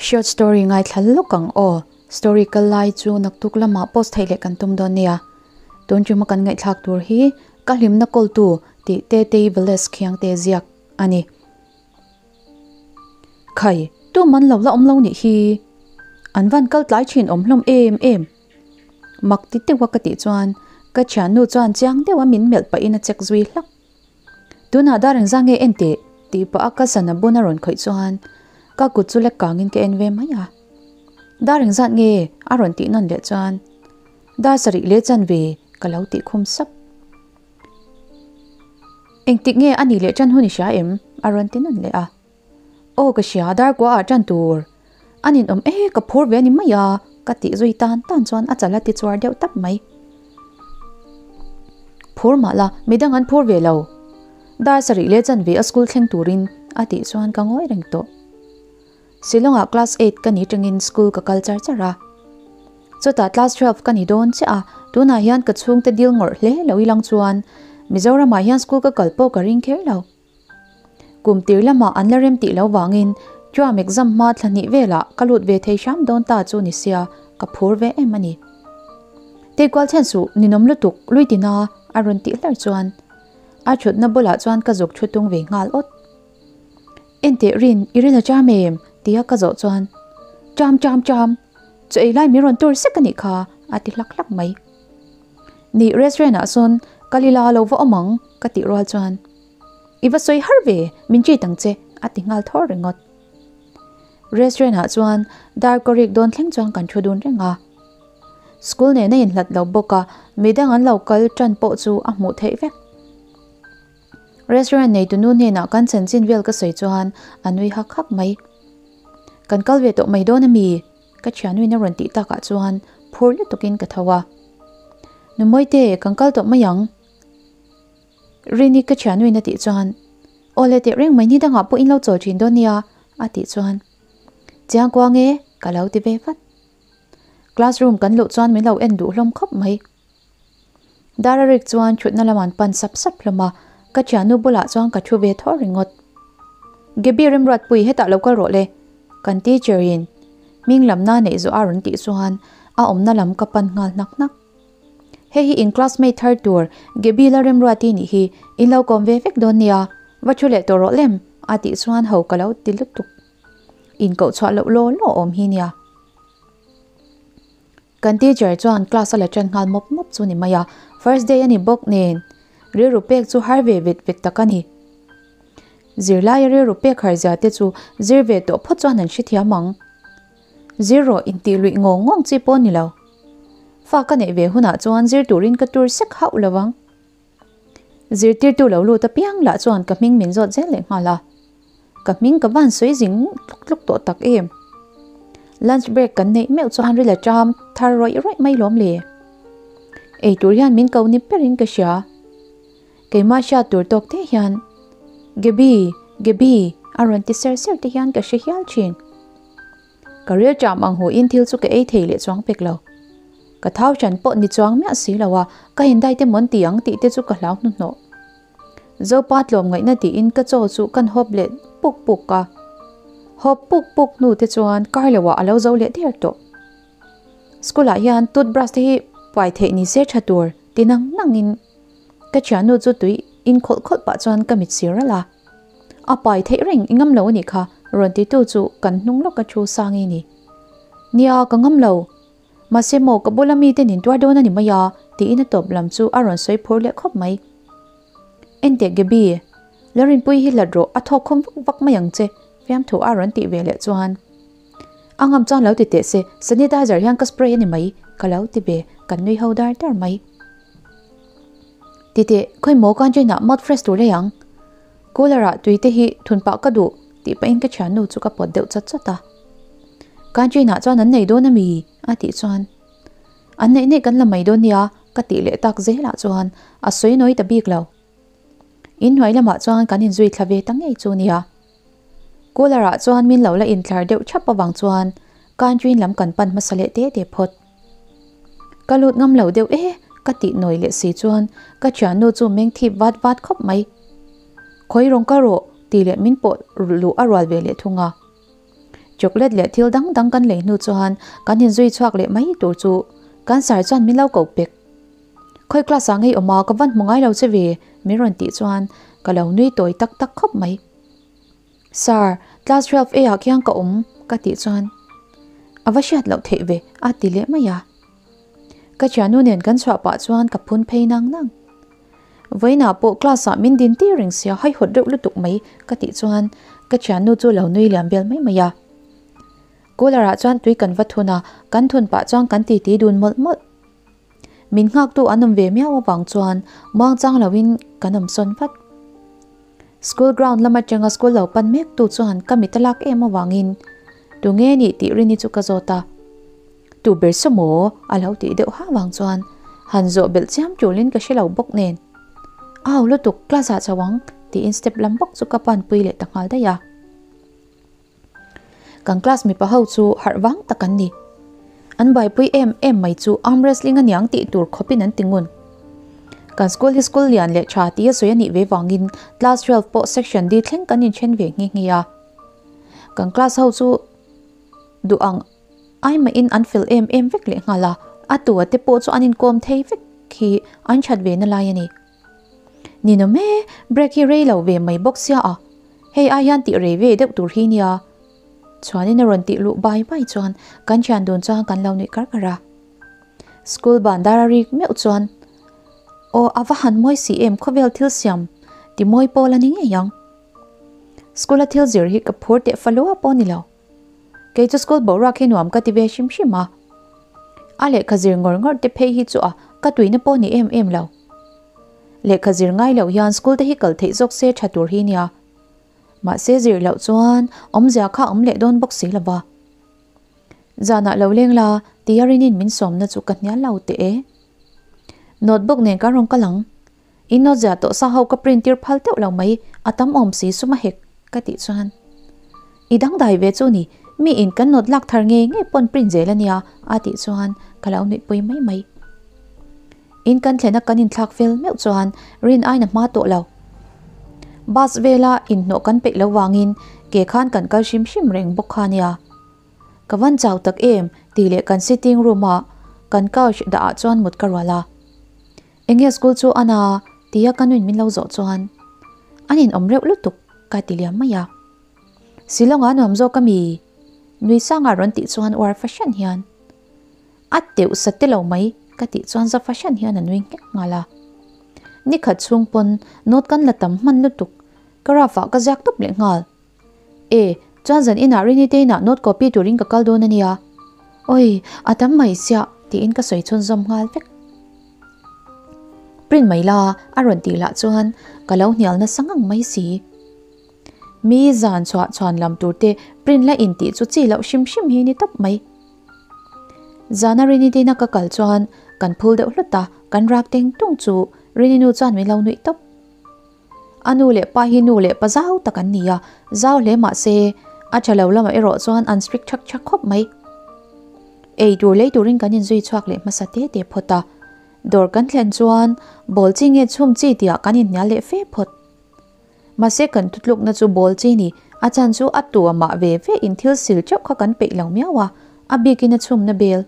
Short story ngaithla lawk ang aw. Story kal lai chu naktuk lamah post theih leh kan tum dawn nia. Tun tuma kan ngaihthlak tur hi ka hlimna kawltu tih Tetei Veles Khiangte ziak a ni. Khai, tum an lo la awm lo nih hi. An van kal tlai thin awm hlawm em em. Mak ti deuha ka tih chuan ka thiannu chuan chiang deuha min melh pahin a check zui hlak. Tunah dar engzah nge en teh? tih pah a ka sana bun a rawn khawih chuan ka kut chu lek kangin ka en ve mai a. Dar engzat nge? a rawn tih nawn leh chuan dar sarih leh chanve ka lo tih khum sap. Engtik nge a nih leh tan hun i hria em? a rawn ti nawn leh a. Aw ka hria, dar kua ah tan tur. A ninawm e, ka phur ve a ni mai a, ka tih zui tan tan chuan a chal a ti chuar deuh tap mai. Phur mah la, midang an phur ve lo. Dar sarih leh chanve a school thleng turin a tih chuan ka ngawi reng tawh. Shillong ah class eight ka ni tangin school ka kal char char a. Chutah class 12 ka ni dawn chiah a, tunah hian ka chhungte dil ngawrh hle lo ilang chuan Mizoram ah hian school ka kal pawh ka ring kher lo. Kum tir lamah an la rem tih lo vangin Tram exam hma thla hnih velah ka lut ve thei hram dawn ta chu ni sia, ka phur ve em a ni. Teikual chhen suh, ninawm lutuk, lui tina a rawn tih hlar chuan a thutna bulah chuan ka zuk thu tung ve nghal awt. Enteh Rin, i ril a cham em? tia ka zawh chuan Cham cham cham, chaw ei lai min rawn tur sek a nih kha a ti hlak hlak mai. Ni restaurant ah sawn kal ila lo va awm ang ka tih rual chuan I va sawi har ve, min treat ang che a ti nghal thawr ringawt. Restaurant ah chuan dar kawrik dawn thleng chuan kan thu dun reng a. School nen a inhlat lo bawk a, midang an lo kal tan pawh chu a hmuh theih vek. Restaurant neitunu hnenah kan chanchin vel ka sawi chuan a nui hak hak mai. Kan kal ve tawh mai dawn a mi? Ka thianuin a rawn tih takah chuan phur lutukin ka tho a. Nu Mawite, kan kal tawh mai ang. Rini ka thianuin a tih chuan, Aw le teh reng mai ni dangah pawh in lo chawl thin dawn nia a tih chuan, Chiang kuang e, ka lo ti ve vat. Classroom kan luh chuan min lo en duh hlawm khawp mai. Dararik chuan thutna lam an pan sap sap hlawm a, ka thiannu bulah chuan ka thu ve thaw ringawt. Gaby Remruatpui hetah lo kal rawh le, kan teacher in hming lamna neih zawh a rawn tih chuan a awmna lam ka pan nghal hnak hnak. Hei hi in classmate thar tur Gaby Lalremruati nih hi in lo kawm ve vek dawn nia, va thu leh tawh rawh lem a tih chuan ho ka lo ti lutuk. In koh chhuah loh law law awm hi nia. Kan teacher chuan class a la ṭan nghal mawp mawp chu ni mai a, first day a ni bawk nen rilru pek chu har ve vet vet tak a ni. Zirlaia rilru pek har zia te chu zir ve tawh phawt chuan an hrethiam ang. Zir rawh intih luih ngawng ngawng chi pawh a ni lo. Fa ka neih ve hunah chuan zir turin ka tur sek hauh lo ang. Zirtirtu lo lut apiang lah chuan ka hming min zawt zel leh nghal a. Ka hming ka van sawi zing tluk tluk tawh tak em. Lunch break kan neih meuh chuan ril a ṭam thar rawih rawih mai lawm le. Ei tur hian min ko ni berin ka hria. Keimah hriat tur tawk te hian Gaby, Gaby a rawn ti ser ser te hian ka hre hial ṭhin. Ka ril ṭam ang huin thil chu ka ei thei leh chuang pek lo. Ka thau hran pawh ni chuang miah si lo a, ka indai te mawn ti ang tih te chu ka hlau hnuhnawh. Zopa tlawm ngaihna tiin ka chaw chu kan hawp leh puk puk a. Hawp puk puk hnu te chuan kar lo ah a lo zo leh der tawh. School ah hian toothbrush te hi pai theih ni se tha tur ti nang nang in ka thiannu chu tui in khawlh khawlh pah chuan ka mit sir ralh a. A pai theih reng i ngam lo a nih kha rawn ti tu chu kan hnung lawk a thu sang i ni. Nia ka ngam lo. Mahse maw ka bula mite nin tuar dawn a ni mai a tiin a tawp lam chu a rawn sawi phur leh khawp mai. Enteh Gaby, Larinpuii hi hlat rawh a thawk khawm vak vak mai ang che fiamthu a rawn tih ve leh chuan a ngam chuan lo ti teh se sanitizer hian ka spray a ni mai ka lo ti ve kan nui ho dar dar mai. Titeh khawi maw canteen ah mouth fresh tur lei ang cooler ah tui te hi thun pah ka duh tih pahin ka thiannu chu ka pawt deuh chawt chawt a. Canteen ah chuan an nei dawn a mi? a tih chuan An neih neih kan la mai dawn nia ka tih leh tak zelah chuan a sawi nawi ta bik lo. In hnuai lamah chuan kan inzui thla ve ta ngei chu nia. Cooler ah chuan min lo la inthlar deuh thap avang chuan canteen lam kan pan hmasa leh te te phawt. Ka lut ngam lo deuh e ka tih nawi leh si chuan ka thiannu chu meng thip vat vat khawp mai. Khawi rawng ka rawh tih leh min pawh luh a rual ve leh thung a. Chocolate leh thil dang dang kan lei hnu chuan kan inzui chhuak leh mai tur chu kan sir chuan min lo ko pek. Khawi class ah ngei awm a ka van hmu ngai lo che ve min rawn tih chuan ka lo nui tawi tak tak khawp mai. Sir, class 12 A ah khian ka awm ka tih chuan a va hriat loh theih ve a ti leh mai a. Ka thiannu nen kan chhuah pah chuan ka phun phei nang nang. Vawiinah pawh class ah min din tir reng sia haihawt reuh lutuk mai ka tih chuan ka thiannu chu lo nui liam vel mai mai a. Cooler ah chuan tui kan va thun a, kan thun pah chuan kan titi dun mawlh mawlh. Min nghaktu an awm ve miau avang chuan muang chang loin kan awm sawn vat. School ground lam atanga school lo pan mek tu chuan ka mit a lak em avangin tunge nih tih rini chu ka zawt a. Tu ber saw maw? A lo tih deuh ha vang chuan han zawh belh chiam tulin ka hre lo bawk nen. Au lutuk class ah chho ang tiin step lam bawk chu ka panpui leh ta nghal daih a. Kan class mipa ho chu harh vang tak an ni. An buaipui em em mai chu arm wrestling a niang tih tur khawpin an ti ngun. Kan school hi school lian leh tha tia sawi a nih ve vangin class 12 pawh section D thleng kan inthen ve nghe nghe a. Kan class ho chu duh ang ai mahin an fel em em vek leh nghal a, a tua te pawh chu an inkawm thei vek hi an that ve na lai a ni. Ninawm e, break hi rei lo ve mai bawk sia a, hei ai hian tih rei ve deuh tur hi nia. Chuanin a rawn tih luh bai bai chuan kan thian dun chuan kan lo nuih kar kar a. School ban dar a rik meuh chuan aw a va han mawi si em khawvel thil siam ti mawi pawl a ni ngei ang. School a thil zir hi ka phur teh falua pawh ni lo. Kei chu school boruak hi nuam ka ti ve hrim hrim a. A lehkha zir ngawr ngawr te phei hi chu a ka tuina pawh ni em em lo. Lehkha zir ngai loh hian school te hi kal theih zawk se tha tur hi nia. Mahse zir loh chuan awmzia kha awm leh dawn bawk si lova. Zanah lo leng la tia rinin min sawmna chu ka hnial lo teh e. Notebook nen kan rawn kal ang. In note ziah tawh sa ho ka print tir phal teuh lo mai, a tam awm si sum a hek ka tih chuan I dangdai ve chu ni, mi in kan note lak thar ngei ngei pawn print zel a nia a tih chuan ka lo nuihpui mai mai. In kan thlen a kan inthlak fel meuh chuan rin aina hma tawh lo. Bus vela inhnawh kan peih lo vangin ke khan kan kal hrim hrim reng bawk kha nia. Ka van chau tak em tih leh kan sitting room a kan couch dah ah chuan mut ka rual a. Enge school chu a na tia ka nuin min lo zawh chuan an inawm reuh lutuk ka ti liam mai a. Shillong-a nuam zawk a mi? Nui sanga rawn tih chuan uar fahran hian a teuh sa te lo mai ka tih chuan za fahran hian a nui nghek nghal a. Nikhat chhung pawn note kan la tam hman lutuk ka raf ah ka ziak tawp leh nghal. E, chuan zan inah Rini te inah note copy turin ka kal dawn a nia. Oi, a tam mai siah tiin ka sawi chhunzawm nghal vek. Print mai la a rawn tih lah chuan ka lo hnial nasa ngang mai si. Mi zan chhuah chhuan lam tur te print la in tih chu chi loh hrim hrim hi ni tawp mai. Zana Rini te ina ka kal chuan kan phul deuh hlut a, kan rak teng tung chu Rini nu chuan min lo nuih tawp. A nu leh pa hi nu leh pa zau tak an ni a, zau hle mah se a tha lo lamah erawh chuan an strict thak thak khawp mai. Ei tur lei turin kan inzui chhuak leh hmasa te te phawt a, dawr kan thlen chuan bawl chi nge chhum chi tihah kan inhnial leh fe phawt. Mahse kan thutlukna chu bawl chi ni, a chan chu a tu amah ve ve in thil sil teuh kha kan peih lo miau a, a bikin a chhumna bel.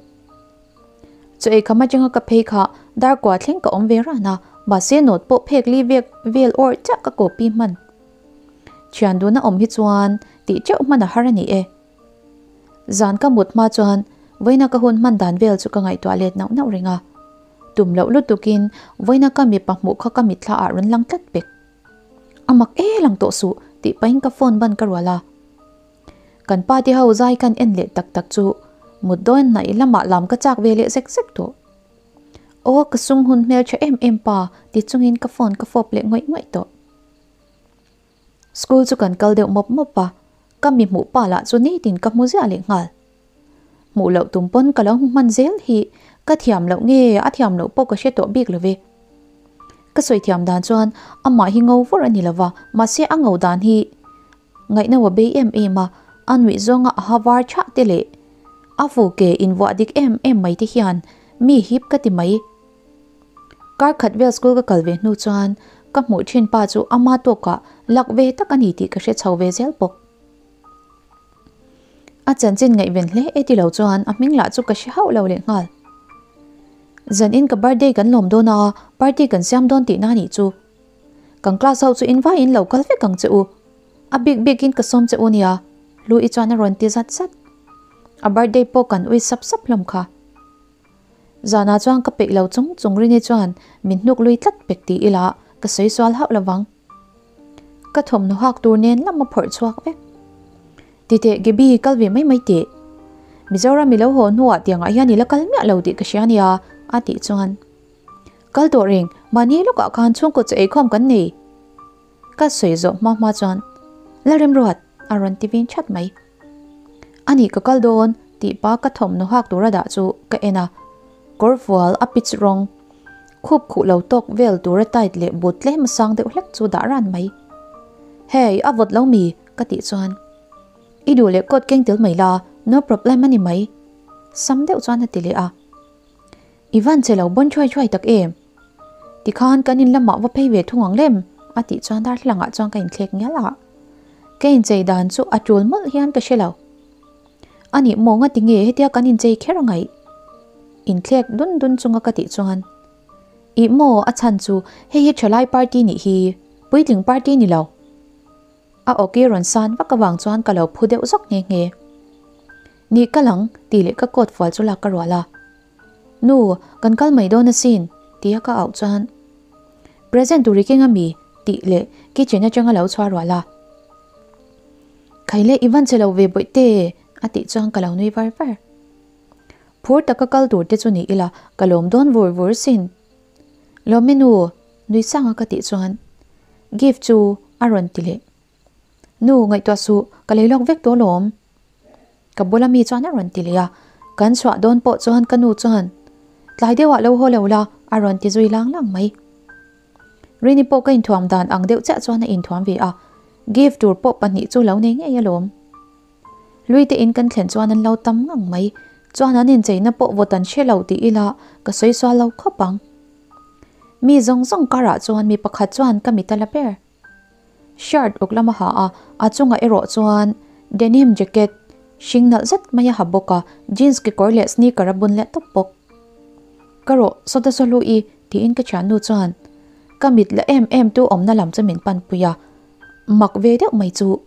Chaw ei kham atanga ka phei kha dar kua thleng ka awm ve ran a, mahse note pawh phek li vek vel awrh chiah ka copy hman. Thian duna awm hi chuan tih teuh hman a har a ni e. Zan ka mut hma chuan vawiina ka hun hman dan vel chu ka ngaihtuah let nauh nauh reng a. Tum loh lutukin vawiina ka mipa hmuh kha ka mitthla ah rawn lang tlat pek. A mak e lang tawh suh tih pahin ka phone ban ka rual a. Kan pa te ho zai kan en leh tak tak chu mut dawn hnaih lamah lam ka chak ve leh zek zek tawh. Aw ka sung hun hmel tha em em pa ti chungin ka phone ka fawp leh ngawih ngawih tawh. School chu kan kal deuh mawp mawp a, ka mi hmuh pa lah chu nitin ka hmu ziah leh nghal. Hmuh loh tum pawn ka lo hmu hman zel hi ka thiam loh nge a thiam loh pawh ka hre tawh bik lo ve. Ka sawi thiam dan chuan amah hi ngo vawr a ni lova mahse a ngo dan hi Ngaihna wa bei em em a, a nuih zawnga a ha var chhah te leh a fu ke invuah dik em em mai te hian mi hip ka ti mai. Kar khat vel school ka kal ve hnu chuan ka hmuh thin pa chu ama tawkah lak ve tak a ni tih ka hre chho ve zel bawk. A chanchin ngaihven hle e ti lo chuan a hming lah chu ka hre hauh lo leh nghal. Zan in ka birthday kan lawm dawn a, party kan siam dawn tihna a nih chu. Kan class ho chu in vaiin lo kal vek ang che u. A bik bik in ka sawm che u nia, Hlui chuan a rawn ti zat zat. A birthday pawh kan ui sap sap hlawm kha. Zanah chuan ka peih lo chung chung Rini chuan min hnuk lui tlat pek ti ila ka sawi sual hauh lovang. Ka thawmhnaw hak tur nen lam a phawrh chhuak vek. Titeh Gaby kal ve mai mai teh. Mizoram i lo haw hnuah tiangah hian i la kal miah lo tih ka hria nia a tih chuan. Kal tawh reng, mahni lawkah khan chhungkaw chaw eikhawm kan nei. Ka sawi zawh hma hma chuan Lalremruat a rawn ti vin chat mai. Ani ka kal dawn tih pa ka thawmhnaw hak tura dah chu ka en a, kawr fual a pitch rawng khup khuh lo tawk vel tura tight leh but tlem a sang deuh hlek chu dah ran mai. Hey, a vawt lo mi? ka tih chuan I duh leh coat keng tel mai la, no problem a ni mai sam deuh chuan a ti leh a. I van che lo bawn thuai thuai tak em? Tikhan kan in lamah va phei ve thung ang lem a tih chuan darthlalang ah chuan ka inthlek ngial a. Ka inchei dan chu a tul mawlh hian ka hre lo. A nih maw nga tinge hetia kan inchei kher a ngaih? Inthlek dun dun chunga ka tih chuan Ih maw a chhan chu hei hi thalai party nih hi, puitling party ni lo. A awki rawn san vak avang chuan ka lo phu deuh zawk nghe nghe. Nih ka lang tih leh ka coat fual chu lak ka rual a. Nu, kan kal mai dawn asin, tia ka auh chuan Present tur i keng ami? tih leh kitchen atanga lo chhuah rual a. Khaile i van che lo ve bawihte, a tih chuan ka lo nui var var. Phur taka kal tur te chu ni ila ka lawm dawn vur vur sin. Lawmi nu, nui sanga ka tih chuan gift chu a rawn ti leh. Nu, ngaihtuah suh, ka lei lawk vek tawh lawm. Ka bula mi chuan a rawn ti leh a, kan chhuah dawn pawh chuan ka nu chuan tlai deuhah lo haw lo la a rawn ti zui lang lang mai. Rini pawh ka inthuam dan ang deuh chiah chuan a inthuam ve a, gift tur pawh pahnih chu lo nei ngei alawm. Lui te in kan thlen chuan an lo tam ngang mai, chuan an incheina pawh vawt an hre lo tih ila ka sawi sual lo khawp ang. Mi zawng zawng karah chuan mi pakhat chuan ka mit a la ber. Shirt uk lam a ha a, a chungah erawh chuan denim jacket hring nalh zet mai a ha bawk a, jeans kekawr leh sneaker a bun leh tawp bawk. Ka rawh sawta saw hlu i tiin ka thiannu chuan ka mit la em em tu awmna lam chu min panpui a, mak ve deuh mai chu.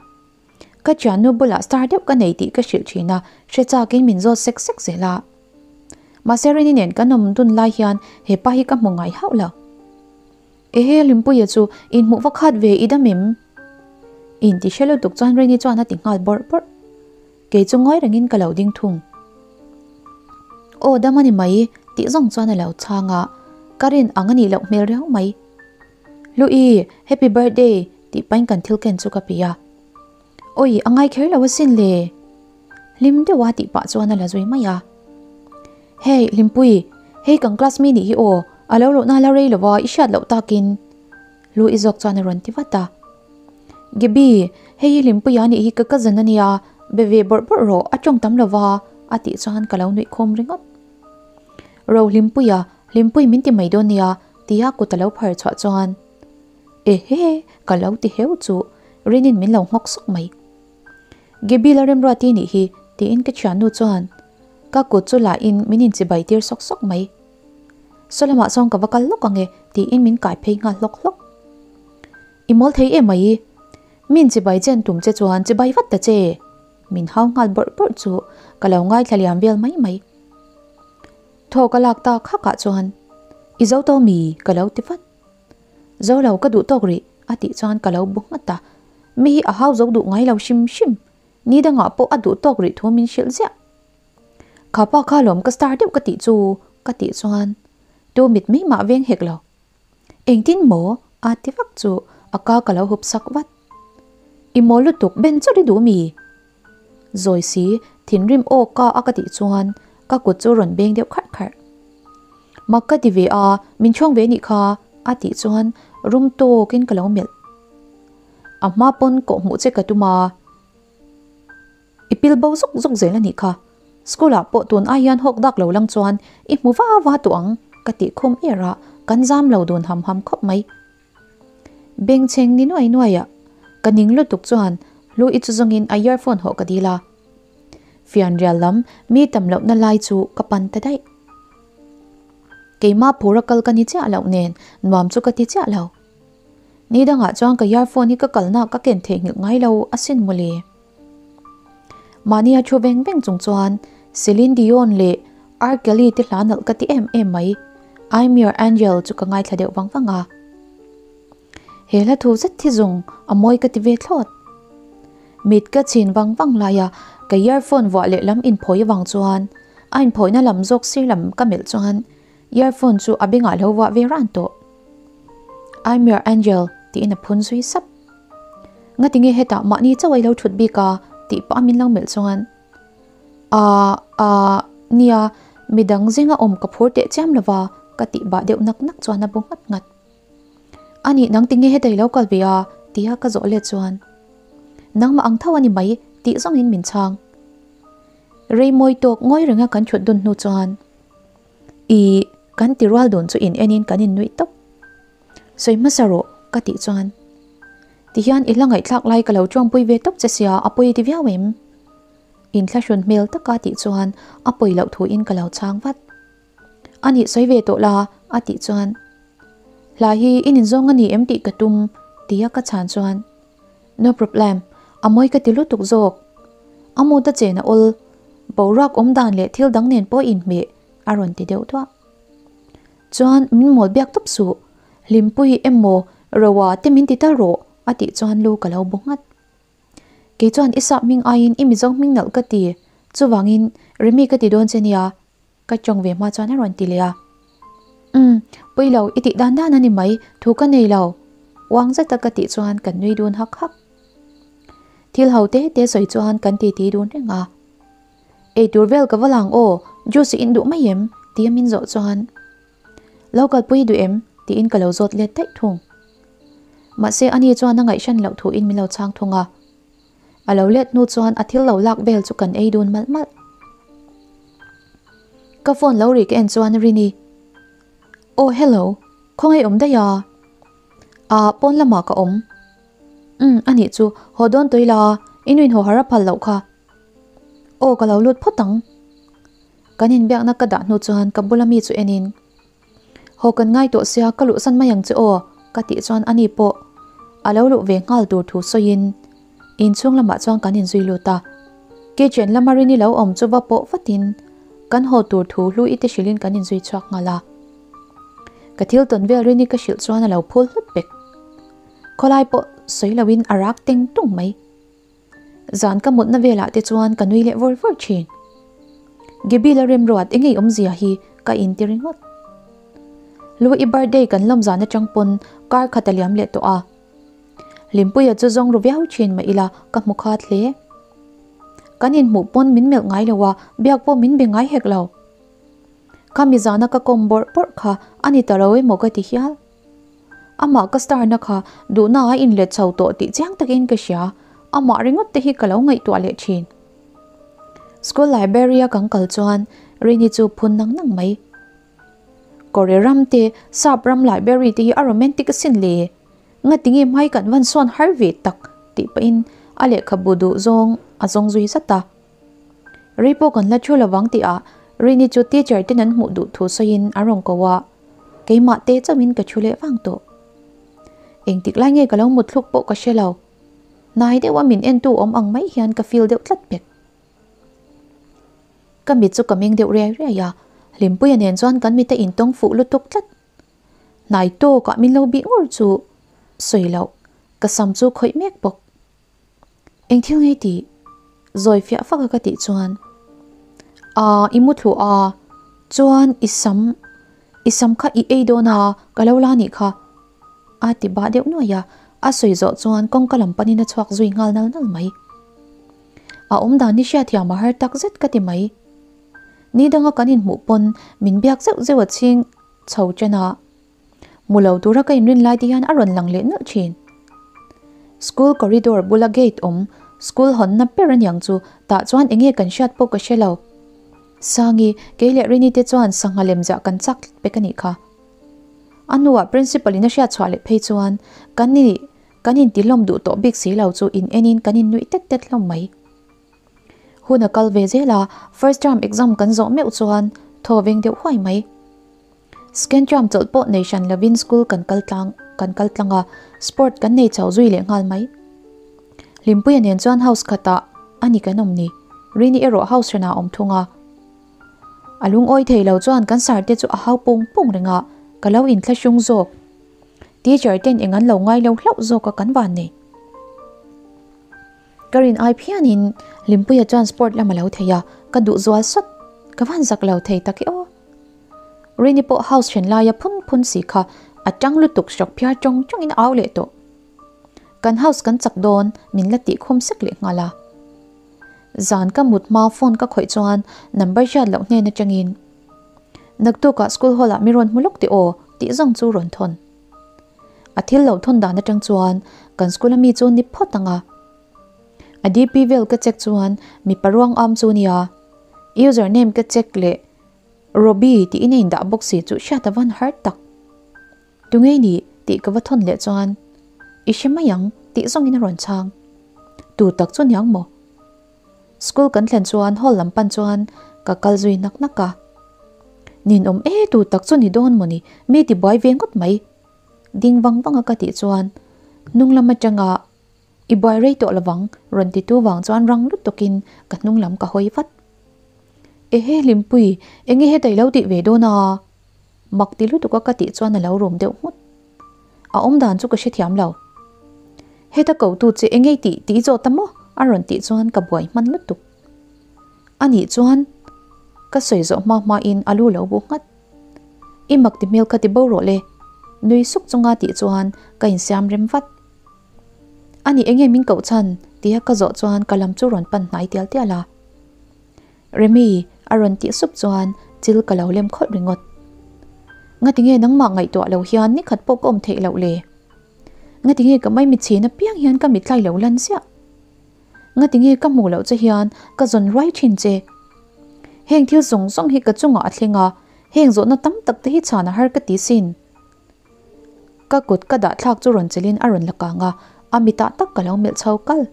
Ka thiannu bulah star deuh ka nei tih ka hrilh thin a, hre chakin min zawt sek sek zel a. Mahse Rini nen kan awm dun lai hian he pa hi ka hmu ngai hauh lo. Ehe Hlimpuia chu inhmuh va khat ve i dam em? Inti hre lutuk chuan Rini chuan a ti nghal bawrh bawrh. Kei chu ngawi rengin ka lo ding thung. Aw dam a ni mai tih zawng chuan a lo chhang a, ka rin ang a nih loh hmel riau mai. Hlui, happy birthday tih pain kan thil ken chu ka pi a. Awi, a ngai kher lo asin le. Hlim deuha tih pah chuan a la zui mai a. Hey, Hlimpui, hei kan class mi nih hi aw, a lo luhna la rei lova i hriat loh takin. Lu i zawk chuan a rawn ti vat a. Gaby, hei hi Hlimpuia nih hi ka cousin a nia, be ve bawrh bawrh rawh, a tawng tam lova a tih chuan ka lo nuih khawm ringawt. Ro Hlimpuia, Hlimpui min ti mai dawn nia, tia kut a lo phar chhuah chuan Ehe, ka lo ti heu chu, Rinin min lo nghawk sawk mai. Gaby la remruati nih hi, tiin ka thiannu chuan ka kut chu la in min inchibai tir sawk sawk mai. Saw lamah chuan ka va kal lawk ang e, tiin min kai phei nghal hlawk hlawk. I mawl thei em mai, min chibai chen tum che chuan chibai vat ta che, min hau nghal bawrh bawrh chu ka lo ngaithla liam vel mai mai. Thaw ka lak tak hakah chuan I zo tawh mi? ka lo ti vat. Zo lo ka duh tawk rih a tih chuan ka lo bu nghat a, mi hi a hau zo duh ngai lo hrim hrim, ni dangah pawh a duh tawk rih thu min hrilh ziah. Kha pa kha lawm ka star deuh ka tih chu ka tih chuan tu mit mai mah veng hek lo. Engtin maw? a ti vak chu a ka ka lo hup sak vat. I maw lutuk ben chawt i duh mi? Zawi si, thinrim aw ka a ka tih chuan ka kut chu rawn beng deuh kharh kharh. Mak ka ti ve a, min chhawng ve nih kha a tih chuan rum tawkin ka lo melh. A hma pawn kawhhmuh che ka tum a, i pil bo zuk zuk zel a nih kha. School ah pawh tun ai hian hawk dak lo lang chuan i hmu va va tawh ang ka tih khum er a, kan zam lo dun ham ham khawp mai. Bengchheng ni nuai nuai a, ka ning lutuk chuan Hlui chu zawngin a earphone hawh ka dil a. Fianrial lam mi tam lohna lai chu ka pan ta daih. Keimah phura kal ka ni chiah loh nen nuam chu ka ti chiah lo. Ni dangah chuan ka earphone hi ka kalna ka ken theihnghilh ngai lo asin mawle. Mahnia thu veng veng chung chuan Celine Dion leh R Kelly te hla nalh ka ti em em mai, I'm your angel chu ka ngaithla deuh vang vang a. He hla thu zet hi zawng a mawi ka ti ve thlawt. Mit ka chhin vang vang laia ka earphone vuah lehlam inphawi avang chuan a inphawina lam zawk sir lam ka melh chuan earphone chu a bengah lo vuah ve ran tawh. I'm your angel tiin a phun zui sap. Ngatinge hetah mahni chauh a i lo thut bik a tih pah a min lo melh chuan A a nia midang zinga awm ka phur teh chiam lova ka tih bah deuh nak nak chuan a bu nghat nghat. A nih nang tinge heta i lo kal ve a? tia ka zawh let chuan Nangmah ang tho a ni mai tih zawngin min chhang. Rei mawi tawk ngawi renga kan thut dun hnu chuan I kan ti rual dun chu in enin kan innuih tawp. Sawi hmasa rawh ka tih chuan Tihian i hla ngaihthlak lai ka lo tawngpui ve tawp che sia a pawi ti viau em? Inthlahrun hmel taka tih chuan a pawi loh thuin ka lo chhang vat. A nih sawi ve tawh la a tih chuan Hla hi i ninzawng a ni em tih ka tum tia ka chhan chuan No problem, a mawi ka ti lutuk zawk. A mood a chen a awl, boruak awm dan leh thil dang nen pawh inhmeh a rawn ti deuh duah. Chuan min mawl biak tawp suh, Hlimpui emaw Roa te min ti tal rawh a tih chuan lu ka lo bu nghat. Kei chuan i sap hming aiin i Mizo hming nalh ka ti, chuvangin Remi ka ti dawn che nia ka tawng ve hma chuan a rawn ti leh a. Umm, pui lo, i tih dan dan a ni mai, thu ka nei lo. Uang zeta ka tih chuan kan nui dun hak hak. Thil ho te te sawi chuan kan titi dun reng a. Ei tur vel ka va lang aw, juice i in duh mai em? tia min zawh chuan Lo kalpui duh em? tiin ka lo zawt let daih thung. Mahse ani chuan a ngaihhran loh thuin min lo chhang thung a. A lo let hnu chuan a thil lo lak vel chu kan ei dun malh malh. Ka phone lo ri ka en chuan Rini, Aw hello, khawngaih awm daih a? Aa pawn lamah ka awm. Umm anih chu, haw dawn tawih la, i nuin haw har a phal loh kha. Aw ka lo lut phawt ang. Kan inbiakna ka dah hnu chuan ka bula mi chu enin, Haw kan ngai tawh sia ka luhsan mai ang che aw ka tih chuan ani pawh a lo luh ve nghal tur thu sawiin inchhung lamah chuan kan inzui lut a. Kitchen lama Rini lo awm chu va pawh vatin kan haw tur thu hlu i te hrilhin kan inzui chhuak nghal a. Ka thil tawn vel Rini ka hrilh chuan a lo phul hlut pek. Khawlai pawh sawi loin a rak teng tung mai. Zan ka mutna velah te chuan ka nui leh vawr vawr thin. Gaby la remruat engei awmzia hi ka inti ringawt. Lu i birthday kan lawm zan atang pawn kar khat a liam leh tawh a. Hlimpuia chu zawng ru viau thin mah ila ka hmu khat hle. Kan inhmuh pawn min melh ngai lo a, biak pawh min be ngai hek lo. Khami zana ka kawm bawrh bawrh kha a ni ta lo emaw ka ti hial. Amah ka star na kha duhna a inlet chho tawh tih chiang takin ka hria, amah ringawt te hi ka lo ngaihtuah leh thin. School library a kan kal chuan Rini chu phun nang nang mai. Kawre ram te, sap ram library te hi a romantic asin le. Ngatinge hmai kan van sawn har ve tak tih pahin a lehkhabu duh zawng a zawng zui zat a. Rei pawh kan la thu lovang tihah Rini chu teacher ten an hmuh duh thu sawiin a rawn ko a. Keimah te chauhin ka thu leh vang tawh. Engtik lai nge ka lo mut thluk pawh ka hre lo. Hnai deuha min entu awm ang mai hian ka feel deuh tlat pek. Ka mit chu ka meng deuh riai riai a, Hlimpuia nen chuan kan mit a intawng fuh lutuk tlat. Hnai tawkah min lo bih ngur chu sawi loh, ka sam chu khawih mek bawk. Eng thil ngei tih? Zawi fiah fak a ka tih chuan Aa i mu thluh a, chuan i sam, i sam kha i ei dawn a, ka lo la nih kha a ti bah deuh nuai a, a sawi zawh chuan kawngka lam panin a chhuak zui nghal nal nal mai. A awm dan hi hriatthiam a har tak zet ka ti mai. Ni danga kan inhmuh pawn min biak zeuh zeuh a chhing chho chen a. Mu lo tura ka inrin lai te hian a rawn lang leh nalh thin. School corridor bula gate awm, school hawnna ber aniang chu tah chuan enge kan hriat pawh ka hre lo. Sangi, kei leh Rini te chuan sangha lemziah kan chak tlat pek anih kha. A hnuah principal in a hriat chhuah leh phei chuan kan ni kan inti hlawm duh tawh bik si lo chu in enin kan innuih tet tet hlawm mai. Hun a kal ve zel a, first term exam kan zawh meuh chuan thaw veng deuh huai mai. Second term chawlh pawh nei hran lovin school kan kal tlang kan kal tlang a, sport kan nei chho zui leh nghal mai. Hlimpuia nen chuan house khatah a ni kan awm ni, Rini erawh house hranah a awm thung a. A lungawi thei lo chuan kan sar te chu a hau pung pung reng a, ka lo inthlahrung zawk. Teacher ten eng an lo ngai lo hlauh zawk a kan van nei. Ka rin ai phianin Hlimpuia chuan sport lam a lo thei a, ka duh zual sawt. Ka van zak lo thei tak e aw. Rini pawh house then laia phun phun si kha a tang lutuk hrawk phiar tawng tawngin a au leh tawh. Kan house kan chak dawn min la tih khum sek leh nghal a. Zan ka mut hma phone ka khawih chuan number hriat loh hnen atangin Naktukah school hall ah mi rawn hmu lawk teh aw tih zawng chu rawn thawn. A thil lo thawn dan atang chuan kan school a mi chu ni phawt ang a. A DP vel ka check chuan mipa ruang am chu nia. User name ka check leh Robbie tiin a indah bawk si chu hriat a van har tak. Tunge nih tih ka va thawn leh chuan I hre mai ang tih zawngin a rawn chhang. Tu tak chu niang maw? School kan thlen chuan hall lam pan chuan ka kal zui nak nak a. Ninawm e tu tak chu ni dawn maw ni mi ti buai ve ngawt mai. Ding vang vang a ka tih chuan hnung lam atanga I buai rei tawh lovang rawn ti tu vang chuan rang lutukin ka hnung lam ka hawi vat. Ehe Hlimpui enge heta i lo tih ve dawn a? Mak ti lutuk a ka tih chuan a lo rum deuh nghut. A awm dan chu ka hrethiam lo. Heta ko tu che engei tih tih zawh ta maw? A rawn tih chuan ka buai hman lutuk. A nih chuan ka sawi zawh hma hma in a lu lo bu nghat. I mak ti hmel kha ti bo rawh le. Nui suk chunga tih chuan ka insiam rem vat. A nih enge min koh chhan? Tia ka zawh chuan ka lam chu rawn pan hnai tial tial a. Remi, a rawn tih sup chuan chil ka lo lem khawlh ringawt. Ngatinge nangmah ngaihtuah lo hian nikhat pawh ka awm theih loh le? Ngatinge ka mai mitchhin apiang hian ka mittlai lo lan ziah? Ngatinge ka hmuh loh che hian ka zawn ruai thin che? Heng thil zawng zawng hi ka chungah a thleng a, heng zawhna tam tak te hi chhan a har ka ti sin. Ka kut ka dah thlak chu rawn chelin a rawn la kang a, a mitah tak ka lo melh chho kal.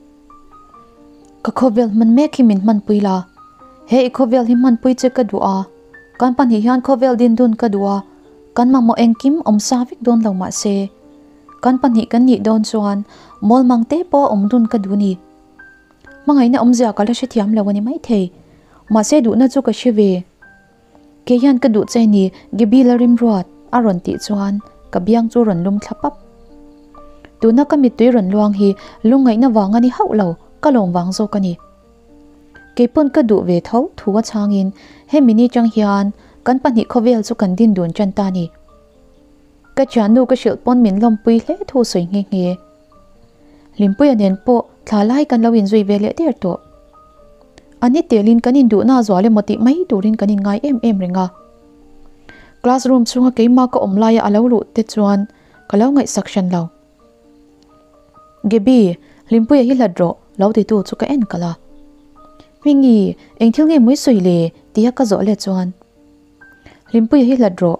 Ka khawvel hman mek hi min hmanpui la, he i khawvel hi hmanpui che ka duh a, kan pahnih hian khawvel din dun ka duh a, kan mamawh engkim awm sa vek dawn lo mah se, kan pahnih kan nih dawn chuan mawlmang te pawh a awm dun ka duh ni. Hmangaihna awmzia ka la hrethiam lo a ni maithei, mahse duhna chu ka hre ve. Kei hian ka duh che ni, Gaby la rimruat a rawn tih chuan ka biang chu rawn lum thla pap. Tuna ka mittui rawn luang hi lungngaihna vang a ni hauh lo, ka lawm vang zawk a ni. Keipawn ka duh ve tho thu a chhangin hemi ni chang hian kan pahnih khawvel chu kan din dun tan ta ni. Ka thiannu ka hrilh pawn min lawmpui hle thu sawi nghe nghe. Hlimpuia nen pawh thla lai kan lo inzui ve leh der tawh. A ni telin kan induhna a zual emaw tih mai turin kan inngai em em reng a. Classroom chhunga keimah ka awm laia a lo luh te chuan ka lo ngaihsak hran lo. Gaby, Hlimpuia hi hlat rawh, lo titu chu ka en kalh a. Hmingi, eng thil nge mawi sawi le? tia ka zawh let chuan. Hlimpuia hi hlat rawh.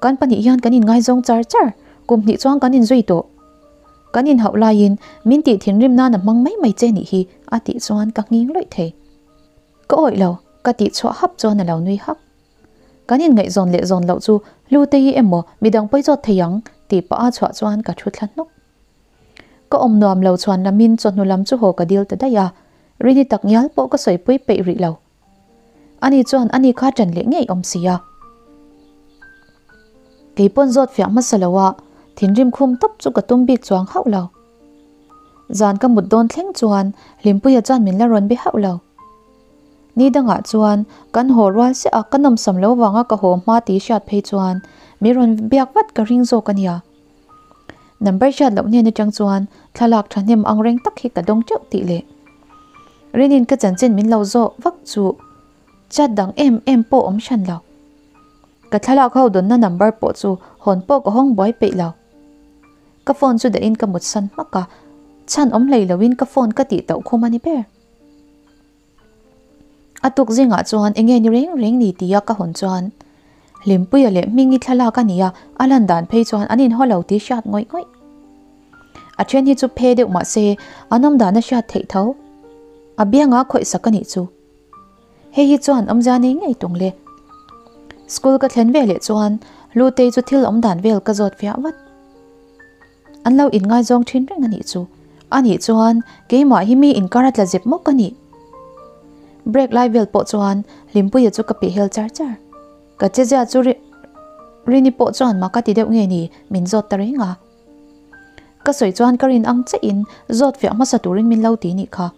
Kan pahnih hian kan inngaizawng char char, kum hnih chuan kan inzui tawh. Kan inhauh laiin min tih thinrim nan a hmang mai mai che nih hi a tih chuan ka nghing lawih thei. Ka awih lo, ka tih chhuah hap chuan a lo nui hak. Kan inngaihzawn leh zawn loh chu Hlute hi emaw midang pawi zawt thei ang tih pah a chhuah chuan ka thu thla hnawk. Ka awm nuam lo chhuan lamin chawhnu lam chu haw ka dil ta daih a, Rini tak ngial pawh ka sawipui peih rih lo. Ani chuan ani kha ṭan leh ngei awm si a. Kei pawn zawt fiah hmasa lo a, thinrim khum tawp chu ka tum bik chuang hauh lo. Zan ka mut dawn thleng chuan Hlimpuia chuan min la rawn be hauh lo. Ni dangah chuan kan haw rual siah a, ka nawmsam lo vanga ka haw hma tih hriat phei chuan min rawn biak vat ka ring zawk a nia. Number hriat loh hnen atang chuan thlalak thahnem ang reng tak hi ka dawng teuh tih leh Rinin ka chanchin min lo zawh vak chu chat dang em em pawh awm hran lo. Ka thlalak ho dawnna number pawh chu hawn pawh ka hawng buai peih lo. Ka phone chu dahin ka mutsan hmak a, chhan awm hlei loin ka phone ka tih tauh khum a ni ber. A tuk zingah chuan enge ni reng reng ni tia ka hawn chuan Hlimpuia leh Hmingi thlalak a ni a, a lan dan phei chuan an inhaw lo tih hriat ngawih ngawih. A then hi chu phe deuh mah se an awm dan a hriat theih tho. A bianga khawih sak a nih chu. Hei hi chuan awmzia nei ngei tung le. School ka thlen ve leh chuan Hlutei chu thil awm dan vel ka zawt fiah vat. An lo inngaizawng thin reng a nih chu. A nih chuan keimah hi mi inkar a tla zep mawk a nih. Break lai vel pawh chuan Hlimpuia chu ka pehhel char char. Ka chezia chu Rini pawh chuan mak a ti deuh nge ni min zawt ta reng a. Ka sawi chuan ka rin ang chiah in zawt fiah hmasa turin min lo ti nih kha.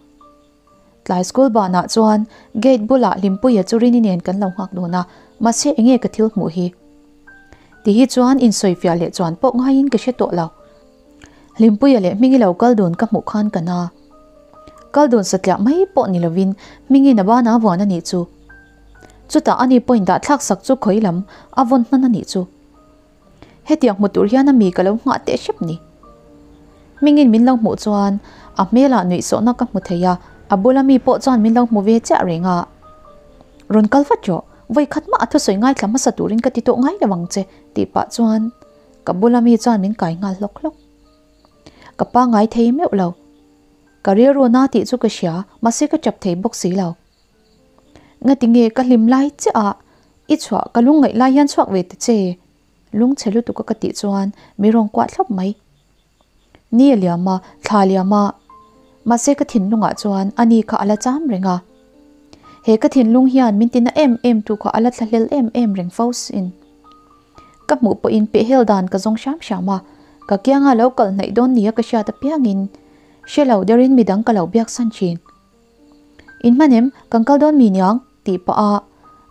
Tlai school banah chuan gate bulah Hlimpuia chu Rini nen kan lo nghak dun a, mahse enge ka thil hmuh hi? Ti hi chuan insawifiah leh chuan pawh ngaiin ka hre tawh lo. Hlimpuia leh Hmingi lo kal dun ka hmuh khan ka na. Kal dun satliah mai pawh ni lovin Hmingi'n a bana vuan a nih chu. Chutah ani pawhin dahthlak sak chu khawi lam a vawn hnan a nih chu. Hetiang hmu tur hian a mi ka lo nghah teh hrep ni. Hmingin min lo hmuh chuan a hmelah nuihsawhna ka hmu thei a, a bula mi pawh chuan min lo hmu ve chiah reng a. Rawn kal vat rawh, vawi khat mah a thusawi ngaithla hmasa turin ka ti tawh ngai lo ang che tih pah chuan ka bula mi chuan min kai nghal hlawk hlawk. Ka pangngai thei meuh lo. Ka rilru na tih chu ka hria, mahse ka chap thei bawk si lo. Ngati nge ka hlim lai chiah a, i chhuah ka lungngaih lai hian chhuak ve ta che? Lungchhe lutuk a ka tih chuan mi rawn kuah thlap mai. Ni a liam a, thla a liam a, mahse ka thinlungah chuan a ni kha a la cham reng a. He ka thinlung hian min tina em em tu kha a la thlahlel em em reng fo sin. Ka hmuh pawhin pehhel dan ka zawng hram hram a, ka kianga lo kal hnaih dawn nia ka hriat apiangin hre lo derin midang ka lo biak san thin. In hman em? Kan kal dawn mi niang? tih pah a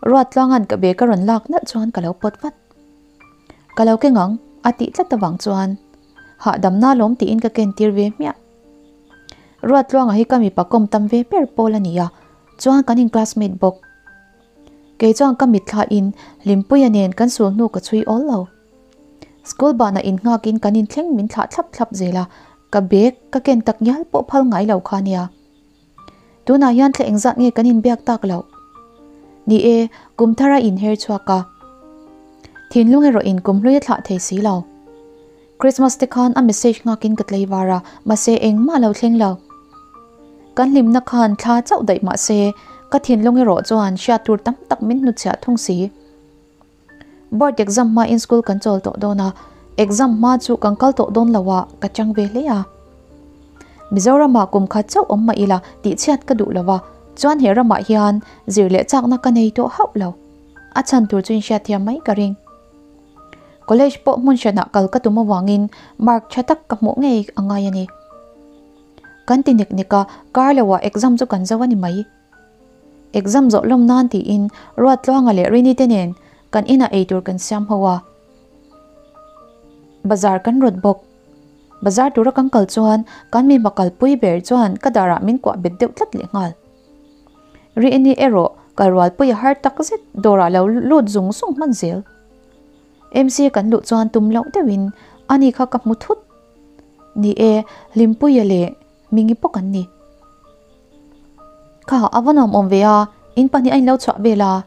ruat tluanga'n ka bag a rawn lak nalh chuan ka lo pawt vat. Ka lo keng ang a tih tlat avang chuan hahdamna lawm tiin ka ken tir ve hmiah. Ruat tluanga hi ka mipa kawm tam ve ber pawl a ni a, chuan kan in classmate bawk. Kei chuan ka mitthlain Hlimpuia nen kan sul hnu ka chhui awl lo. School banah innghakin kan inthleng min thlah thlap thlap zel a, ka bag ka ken tak ngial pawh phal ngai lo kha nia. Tunah hian thla engzat nge kan inbiak tak loh? Ni e, kum thar a inher chhuak a. Thinlung erawh in kum hlui a thlah thei si lo. Christmas te khan a message nghakin ka tlei var a, mahse engmah lo thleng lo. Kan hlimna khan thla chauh daih mahse ka thinlung erawh chuan hriat tur tam tak min hnutchhiah thung si. Board exam hma in school kan chawl tawh dawn a, exam hma chu kan kal tawh dawn lo a, ka chang ve hle a. Mizoramah kum khat chauh awm mah ila tihchhiat ka duh lo va, chuan he ramah hian zir leh chakna ka nei tawh hauh lo. A chhan tur chu inhriatthiam mai ka ring. College pawh hmun hranah kal ka tum avangin mark tha tak ka hmuh ngei a ngai a ni. Kan ti nek nek a, kar loah exam chu kan zo a ni mai. Exam zawh lawm nan tiin Ruattluanga leh Rini te nen kan inah eitur kan siam ho a. Bazar kan rawt bawk. Bazar tura kan kal chuan kan mi hma kalpui ber chuan ka darah min kuah bet deuh tlat leh nghal. Rini erawh kal rualpui a har tak zet dawrah lo lut zung zung hman zel. MC kan luh chuan tum loh deuhin ani kha ka hmu thut. Ni e, Hlimpuia leh Mingi pawh kan ni. Kha a va nuam awm ve a, in pahnih a in lo chhuah vel a.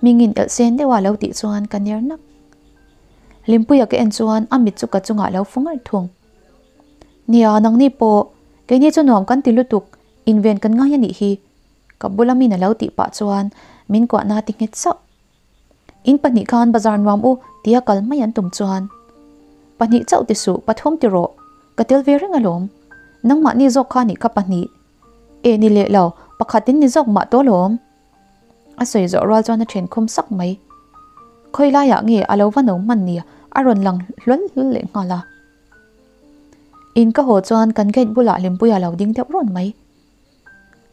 Hmingin elh sen deuh a lo tih chuan ka ner nak. Hlimpuia ka en chuan a mit chu ka chungah lo fu ngar thung. Nia, nangni pawh, keini chu nuam kan ti lutuk, inven kan ngai a nih hi. Ka bula min a lo tih pah chuan min kuahna ti nghet sauh. In pahnih khan bazar nuam u tia kal mai an tum chuan, Pahnih chauh ti suh, pathum ti rawh, ka tel ve reng alawm. Nangmahni zawk kha nih kha pahnih. E ni leh lo, pakhatin ni zawk mah tawh alawm. A sawi zawh rual chuan a then khum sak mai. Khawi laiah nge a lo va no hman ni a rawn lang hlawl hlawl leh nghal a. In ka haw chuan kan gate bulah Hlimpuia lo ding deuh rawn mai.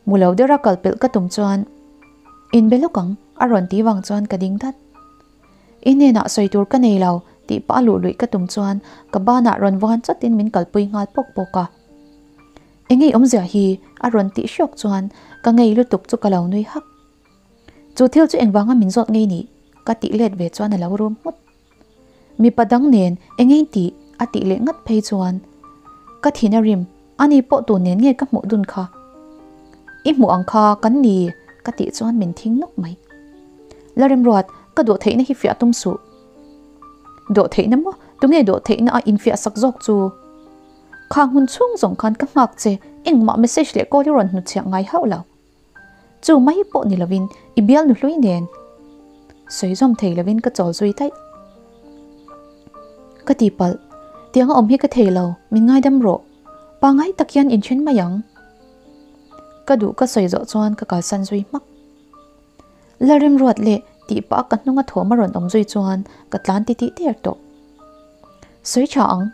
Mu lo deuh a kal pelh ka tum chuan In be lawk ang a rawn ti vang chuan ka ding dat. I hnenah sawi tur ka nei lo tih pah luh luih ka tum chuan ka banah rawn vuan chawtin min kalpui nghal pawk pawk a. Engei awmzia hi a rawn tih hrawk chuan ka ngei lutuk chu ka lo nui hak. Chu thil chu engvanga min zawt ngei nih ka tih let ve chuan a lo rum nghut. Mipa dang nen engei tih a tih leh ngat phei chuan ka thin a rim, ani pawh tun nen nge ka hmuh dun kha? I hmuh ang kha kan ni ka tih chuan min thing nawk mai. La remruat, ka dawh theihna hi fiah tum suh. Dawh theihna maw? Tunge dawh theihna a infiah sak zawk chu? Khang hun chhung zawng khan ka nghak che, engmah message leh call hi rawn hnutchhiah ngai hauh lo. Chu mai pawh ni lovin i bialnu hlui nen sawi zawm thei lovin ka chawl zui daih. Ka tihpalh, tiang a awm hi ka thei lo, min ngaidam rawh. Pangai tak hian inthen mai ang. Ka duh ka sawi zawh chuan ka kalsan zui hmak. La remruat leh tih pah ka hnunga thawm a rawn awm zui chuan ka tlan titih der tawh. Sawi tha ang.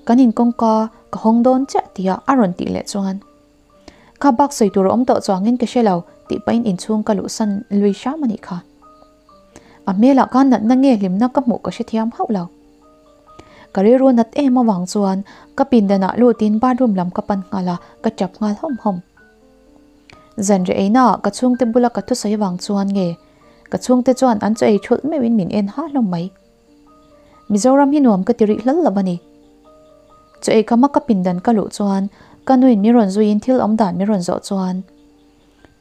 Kan in kawngka ka hawng dawn chiah tia a rawn tih leh chuan Kha bak sawi tur a awm tawh chuangin ka hre lo tih pahin inchhung ka luhsan lui hram a nih kha. A hmelah khan natna nge hlimna ka hmuh ka hrethiam hauh lo. Ka rilru nat em avang chuan ka pindanah lutin bathroom lam ka pan nghal a, ka tap nghal hawm hawm. Zanriah einaah ka chhungte bula ka thusawi avang chuan nge ka chhungte chuan an chaw ei thulh meuhin min en ha hlawm mai. Mizoram hi nuam ka ti rih hlal lo a ni. Chaw ei khama ka pindan ka luh chuan ka nuin min rawn zuiin thil awm dan min rawn zawh chuan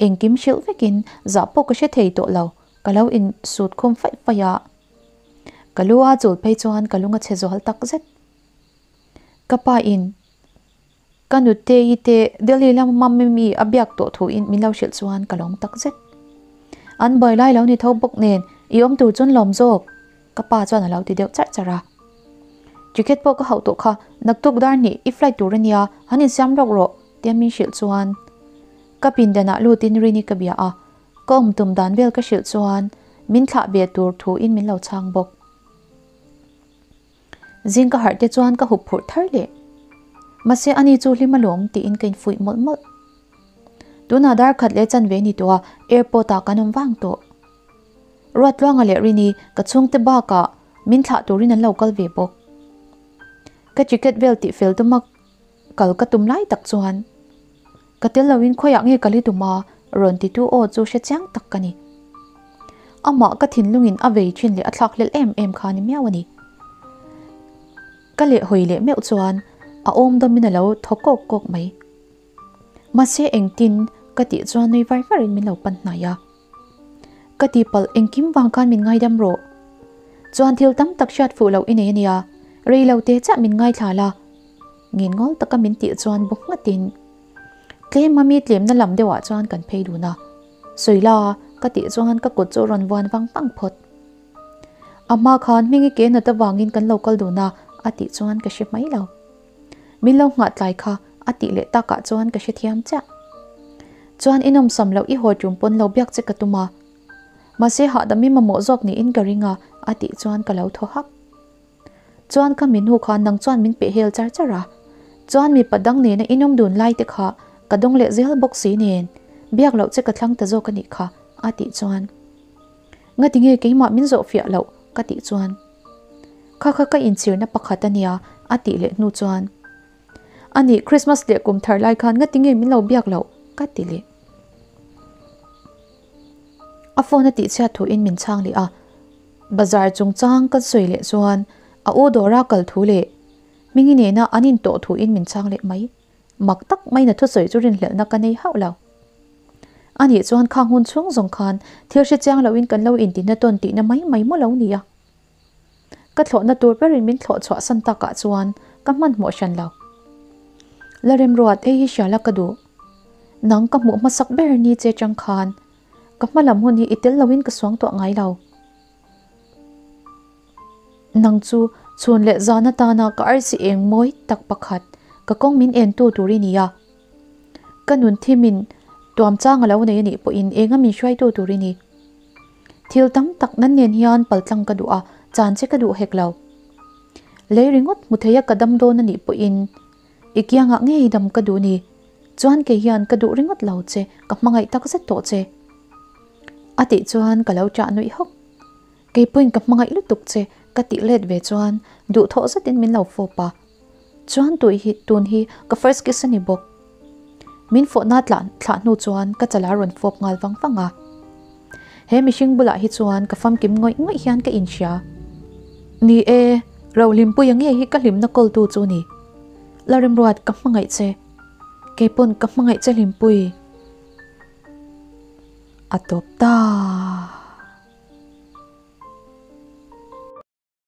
engkim hrilh vekin zah pawh ka hre thei tawh lo, ka lo insut khum faih faih a. Ka lu a chul phei chuan ka lung a chhe zual tak zet. Ka pa in Ka nutei te Delhi lama mummy mi a biak tawh thu in min lo hrilh chuan ka lawm tak zet. An buai lai lo ni tho bawk nen i awm tur chuan lawm zawk ka pa chuan a lo ti deuh charh charh a. Ticket pawh ka hauh tawh kha naktuk dar hnih i flight tur ania han insiam rawk rawh tia min hrilh chuan ka pindanah lutin Rini ka bia a, ka awm tum dan vel ka hrilh chuan min thlah ve tur thu in min lo chhang bawk. Zing ka harh te chuan ka hup phurh thar leh. Mahse ani chu hlim alawm tiin ka infuih mawlh mawlh. Tunah dar khat leh chanve ni tawh a airport ah kan awm vang tawh. Ruattluanga leh Rini ka chhungte bakah min thlah turin an lo kal ve bawk. Ka ticket vel tih fel tuma kal ka tum lai tak chuan Ka tel loin khawiah nge kal i tum a? rawn titu aw chu hre chiang tak ka ni. Amah ka thinlungin a vei thin leh a thlak hlel em em kha ni miau a ni. Ka leh hawi leh meuh chuan a awm dawmin a lo thaw kawk kawk mai. Mahse engtin ka tih chuan nui var varin min lo pan hnai a. Ka tihpalh engkim vang khan min ngaidam rawh. Chuan thil tam tak hriat fuh loh i nei a nia, rei lo te chiah min ngaithla la. Ngen ngawl taka min tih chuan bu nghatin tlem a mi tlemna lam deuhah chuan kan phei dun a. Sawi la, ka tih chuan ka kut chu rawn vuan vang vang phawt. A hma khan hmingi ke nat avangin kan lo kal dun a, a tih chuan ka hre mai lo. Min lo nghah tlai kha a tih leh takah chuan ka hrethiam chiah. Chuan i nawmsam loh i haw tum pawn lo biak che ka tum a. Mahse hahdam i mamawh zawk niin ka ring a, a tih chuan ka lo thaw hak. Chuan ka minu kha nang chuan min peh hel char char a, chuan mipa dang nena inawm dun lai te kha ka dawng leh zel bawk si nen biak loh che ka thlang ta zawk a nih kha a tih chuan Ngati nge keimah min zawh fiah loh ka tih chuan Kha kha ka inchhirna pakhat a nia a tih leh hnu chuan Anih Christmas leh kum thar lai khan ngati nge min lo biak loh ka ti leh. A phone a tihchhiat thuin min chhang leh a. Bazar chungchang ka sawi leh chuan a u dawra kal thu leh Hmingi nena an intawh thuin min chhang leh mai. Mak tak maiin a thusawi chu rinhlelhna ka nei hauh lo. Anih chuan khang hun chhung zawng khan thil hre chiang loin kan lo intina tawn tihna mai mai maw lo nia. Ka thlawhna tur berin min thlawh chhuah san takah chuan ka hmanhmawh hran lo. La remruat hei hi hriala ka duh. Nang ka hmuh hmasak ber ni che chang khan Ka hma lam hun hi i tel loin ka suang tuah ngai lo. Nang chu chhun leh zan atana ka arsi eng mawi tak pakhat ka kawng min en tu tur i ni a. Ka nun thimin tuam chang a lo nei a nih pawhin enga min hruaitu tur i ni. Thil tam tak nan nen hian paltlang ka duh a, chan che ka duh hek lo. Lei ringawt hmu theia ka dam dawn a nih pawhin I kiangah ngei dam ka duh ni. Chuan kei hian ka duh ringawt lo che, ka hmangaih tak zet tawh che. A tih chuan ka lo ṭah nuih hawk. Kei pawhin ka hmangaih lutuk che ka tih let ve chuan duhthawh zetin min lo fawp a. Chuan tui hi tun hi ka first kiss a ni bawk. Min fawhna tlah thlah hnu chuan ka chala rawn fawp nghal vang vang a. He mihring bulah hi chuan ka famkim ngawih ngawih hian ka inhria. Ni e, Rohlimpuia nge hi ka hlimna kawltu chu ni. Lalremruat ka hmangaih che. Keipawn ka hmangaih che Hlimpui. A tawp ta.